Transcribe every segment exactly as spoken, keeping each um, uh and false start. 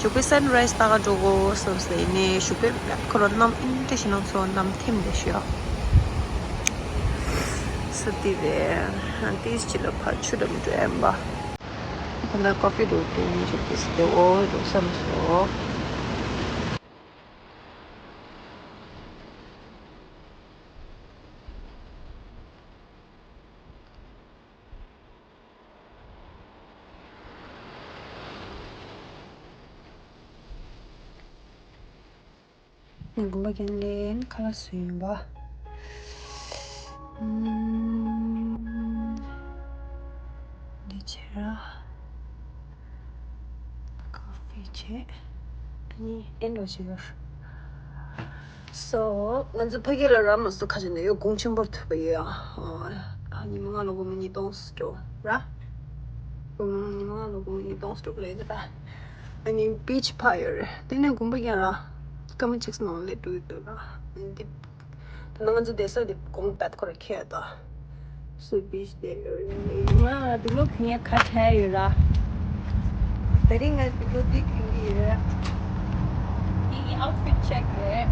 ཞོགས་པའི་སན་རའི་སི་ལྟ་ག་འགྲོ་དགོས་བསམ་སོང་། ཡིན་ནའི་ཞོགས་པའི་ཁོ་རང་གནམ་ཨིན་འདྲ་ཞིག་ནང་ཚོ་གནམ་ཐིམ་རེ་ཞུ་ཡ། སི་ཏི་རེད། ཏིས་ཅི་ལ་ཕར་ཆུ་འགྲམ་འགྲོ་ཡ་ཡིན་པ། ཁོ་ན་ཀོ་ཕི་འགྲོ་དུས་ཞོགས་པའི་སི་ཏི་འོ་འགྲོ་བསམ་སོང་། ངའི་དགོན་པ་རྒན་ལགས་ཁ་ལག་བཟོས་ཡིན་པ། ཨུམ། འདི་བྱས་ར། ཀོ་ཕི་བྱས། ཨ་ནི་ཨེ་འགྲོ་བྱས་ཡོད། སོ། ང་ཚོ་ཕ་གི་ལ་ར་མ་སུ་ཁ་ཅིག་ནས་ཡོད་གུང་ཆེན་པོར་ཐུག་པ་ཡོད་ཨ། ཉི་མ་ལྔ་ལོ་གོ་མ་ཉིས་སྟོང་སུ་འགྲོ་ར། ཉི་མ་ལྔ་ལོ་གོ་མ་ཉིས་སྟོང་སུ་འགྲོ་ལས་ད། ཨ་ནི་བི་ཆི་ཕ་ཡོད་རེད། དེ་ནས་དགོན་པ་རྒན་ར། སྐར་མ་གཅིག་ནང་སླེབས་འགྲོ་ཡི་འདུག་ར། འདི། ད་ནང་ང་ཚོ་བསྡད་ས་དེ་གོང་པད་ཁོ་ར་ཁྱེར་ད། སུ་བི་ཆི་དེ་ཡོད་རེད། ང་དུག་ལོག་གྱོན་ཡ་ཁ་ཁྲལ་ཡོད་ར། དེ་རིང་ང་དུག་ལོག་དེ་གྱོན་གྱི་ཡོད། ངའི་ཨའུ་ཕིད་ཆེག་རེད།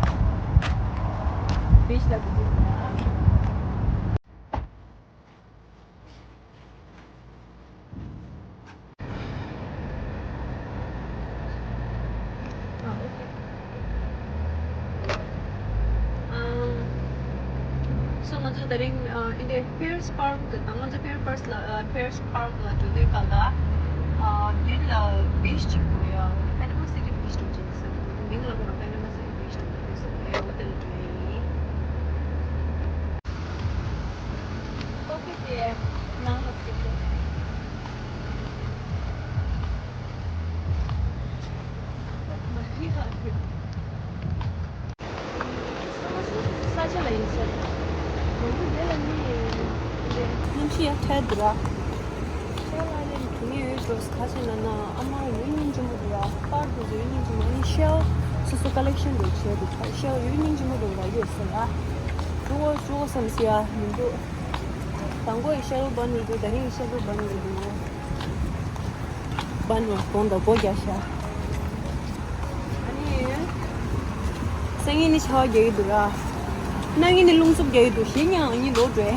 བི་ཆི་ལ་དུག་ལོག་ཡོད་ར། ཨ། སོ་ང་ཚོ་དེ་རིང་ཨ་འདི་ཕེ་རི་སི་པཱརྐ་དང་ང་ཚོ་ཕེ་རི་སི་ལ་ཨ་ཕེ་རི་སི་པཱརྐ་ལ་འགྲོ་དུས་སྒང་ལ་ཨ་མདུན་ལ་བི་ཆི་གཅིག་འདུག་ཡ། པེ་ན་མ་སི་ཊི་བི་ཆི་འགྲོ་ཅིག་ཟེར། མིང་ལ་ཁོ་རང་པེ་ན་མ་སི་ཊི་བི་ཆི་འགྲོ་ཅིག་ཟེར། ཨེ་འོ་དེ་ལ་འགྲོ་ཡ་ཡིན། ཀོ་ཕི་དེ་ནང་ལ་ཕུལ་ཏེ། ས་ཆ་ལ་ཡིན་ཟེར། གནམ་གཤིས་ཡག་ཐལ་འདུག་ར། ཤར་ཨའི་ལན་དུ་ནི་ཡོད་འགྲོ། ག་ཅི་ན་ན་ཨ་མ་ཡོད་སྙིང་རྗེ་མོ་འདུག་ར། པར་དུ་ཡོད་སྙིང་རྗེ་མོ། ཨ་ནི་ཤེལ་སོ་སོ་ཀ་ལེག་ཤན་དུ་བྱས་འདུག་ཤེལ་ཡོད་སྙིང་རྗེ་མོ་འདུག་ར། ཡོད་ཟེར་ར། ཇུ་གོ་ཇུ་གོ་བསམ་སི་ཡ་མི་འདུག་དང་པོ་ཡི་ཤེལ་བན་ཡོད་འདུག་དེ་རིང་ཡི་ཤེལ་བན་ཡོད་འདུག་བན་ཡོད་གོང་དང་སྒོ་རྒྱག་ཤག་ཨ་ནི། སང་ཉིན་ནི་ཆར་པ་རྒྱག་གི་འདུག་ར། གནངས་ཉིན་ནི་རླུང་འཚུབ་རྒྱག་གི་འདུག་གཞན་ཡང་ཨ་ནི་ལོག་འགྲོ།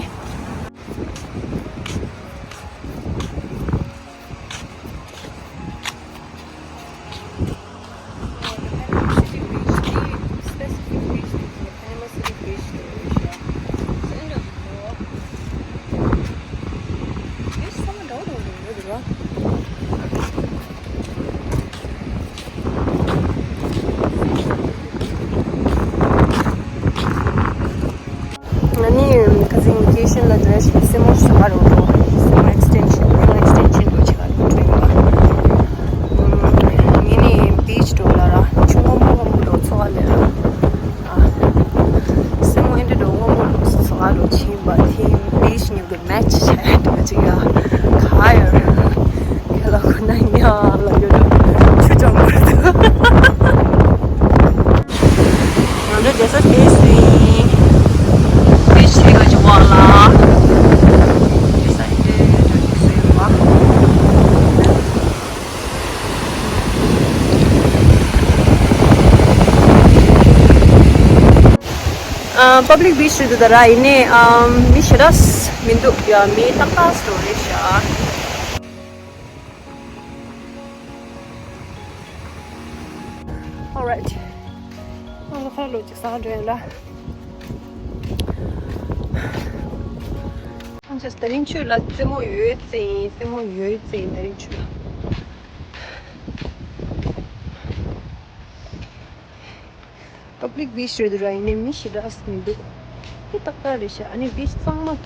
ང་ནི་ཁ་སང་ཝེ་ཀེ་ཤན་ལ་འགྲོ་ཡ་ཞིག་སེན་མོ་ཞིག་ཟ་ག་འགྲོ་འགྲོ། སེན་མོ་ཨེག་སི་ཊེན་ཤན་ནེལ་ཨེག་སི་ཊེན་ཤན་འགྲོ་བྱེད་ག་འགྲོ་འགྲོ་ཡིན་པ། ངས་ནི་བི་ཆི་འགྲོ་ལ་ར་ཆུ་སྔོན་པོ་སྔོན་པོ་འགྲོ་ཚོ་ག་ལེ་ར། ཨ། སེན་མོ་ཨེ་འདྲ་འགྲོ་སྔོན་པོ་འགྲོ་ཚོ་ག་འགྲོ་བྱེད་པ་དེ་བི་ཆི་ཉིད་ཀྱི་མེ་ཆི་བྱས་འགྲོ་ཅིག་ཡ། ག་ཡོད། ཁྱེད་ལ་ཁོ་ན་ཉ་ལ་ཡོད་ཆུ་ཅང་མ་འདུག་ང་ཚོ་བསྡད་ས་དེ་སུ་ཡིན། དེ་ཤེས་ག་ཅི་བ་ལ། དེ་ས་ཡིན་དེ་དེ་སུ་ཡིན་བ། ཨ། པབ་ལིག་བི་ཆི་རེད་འདུག་ད་ར། ཡིན་ནའི་ཨ་མི་ཞེ་དྲག་མི་འདུག་ཡ། མི་ཏག་ཏག་སུ་རེད་ཤག Alright. ང་ཚོ་ཁ་ལོ་ཅིག་ཟ་འགྲོ་ཡ་ལ། ང་ཚོ་དེ་རིང་ཆུ་ལ་རྩེད་མོ་ཡོད་ཙེ། རྩེད་མོ་ཡོད་ཙེ་དེ་རིང་ཆུ་ལ། པབ་ལིག་བི་ཆི་རེད་འདུག་ར། ཡིན་ནའི་མི་ཞེ་དྲག་མི་འདུག་མི་ཏག་ཏག་རེད་ཤག་ཨ་ནི་བི་ཆི་གཙང་མ་འདུག་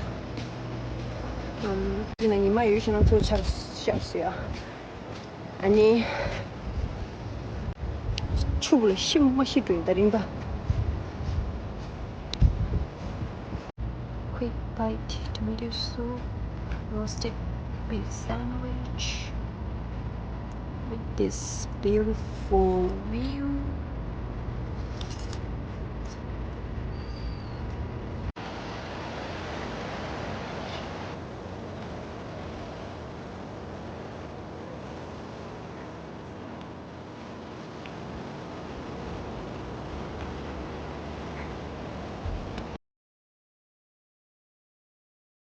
ཨམ། དེ་ན་ཉི་མ་ཡོད་ཤག་ན་ཚོ་ཆར་ཤར་སོང་ཡ། ཨ་ནི། ཆུ་བུ་ལ་ཤི་མ་ཤི་འགྲོ་ཡིན་ད་རིང་པ། Quick bite tomato soup, roasted beef sandwich with this beautiful view.